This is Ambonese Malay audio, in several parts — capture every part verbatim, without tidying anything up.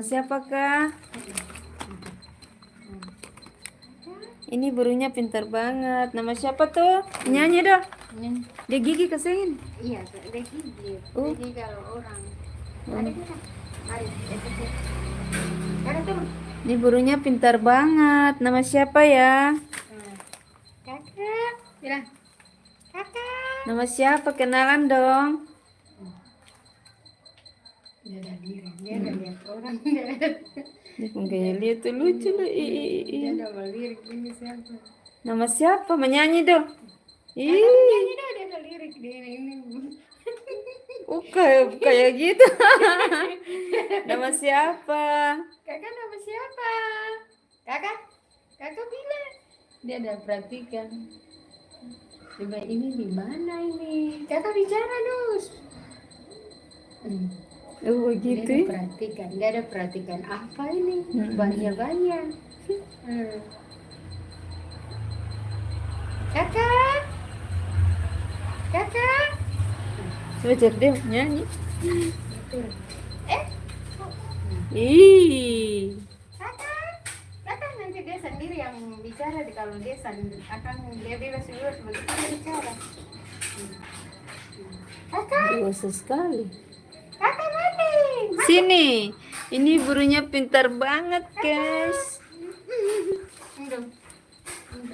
Siapa, Kak? Ini burungnya pintar banget. Nama siapa tuh? Nyanyi dong. Nyanyi. Dia gigi kasengin. Iya, dia gigi. Uh. Jadi kalau orang. Hmm. Ada kita. Mari, kita cek. Ada tuh. Ini burungnya pintar banget. Nama siapa ya? Hmm. Kakak. Bilang. Kakak. Nama siapa? Kenalan dong. Dia ada lirik, dia ada lihat orang, dia ada. Dia pung gaya lihat tuh lucu lah, i, i, i, i. Dia ada malirik, ini siapa? Nama siapa? Menyanyi dong. Ih. Ada menyanyi dong, dia ada lirik, dia ini. Oh, kayak, kayak gitu. Nama siapa? Kakak nama siapa? Kakak, kakak bilang, dia ada perhatikan. Dia bilang, "Ini di mana ini?" Kakak bicara dus. Hmm. Oh, begitu, ya? Dia ada perhatikan, dia ada perhatikan apa ini? Hmm. Banyak-banyak. Hmm. Kakak, kakak. Coba cari dia nyanyi. Betul. Eh? Ih. Kakak, kakak nanti dia sendiri yang bicara deh, kalau dia sendiri, akang dia bebas dulu, begitu dia bicara. Kakak. Dewasa sekali. Kakak mati. Mati. Sini, ini burungnya pintar banget, guys. Aduh.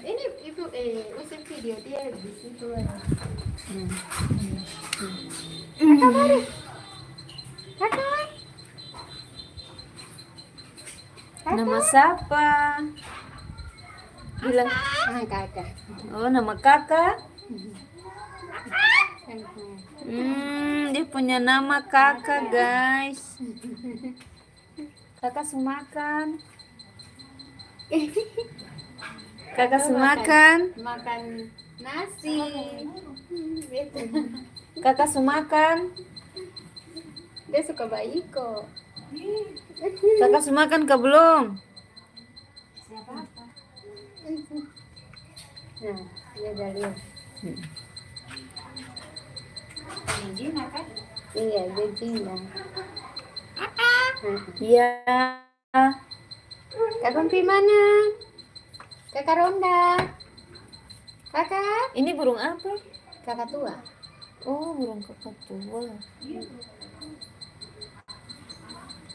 Ini ibu, eh, usir video dia di situ. Kakak mari. Kakak. Nama sapa? Bilang. Ah, kakak. Oh, nama kakak? Hmm, dia punya nama kakak, guys. Kakak su makan. Kakak su makan. Makan nasi. Kakak su makan. Dia suka baiko. Kakak su makan ka belum? Nah, dia ada lihat. Hmm. Iya, dia jinak. Iya. Kakak pi mana? Kakak Ronda. Kakak. Ini burung apa? Kakatua. Oh, burung kakatua.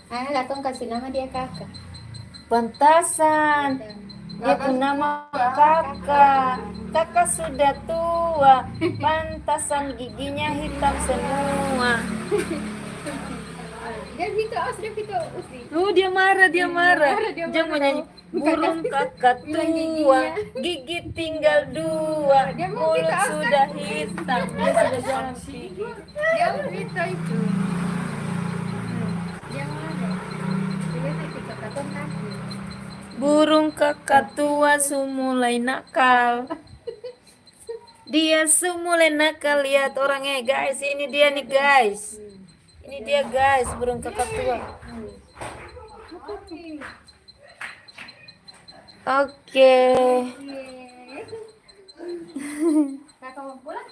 Ah, katong kasi nama dia Kaka. Pantasan. Dia pung nama Kaka. Kaka sudah tua, pantasan giginya hitam semua. Dia gitu, awas dia gitu, Usi. Oh, dia marah, dia marah. Dia marah, dia marah. Dia mau nyanyi. Burung kakatua, gigi tinggal dua, mulut sudah hitam. Dia sudah jalan tinggi. Dia begitu itu. Dia marah. Dia itu kakatua kaki. Burung kakatua su mulai nakal. Dia su mulai nakal, lihat orang, eh, guys, ini dia nih, guys. Ini dia, guys, burung kakatua. Oke. Kaka mau pulang?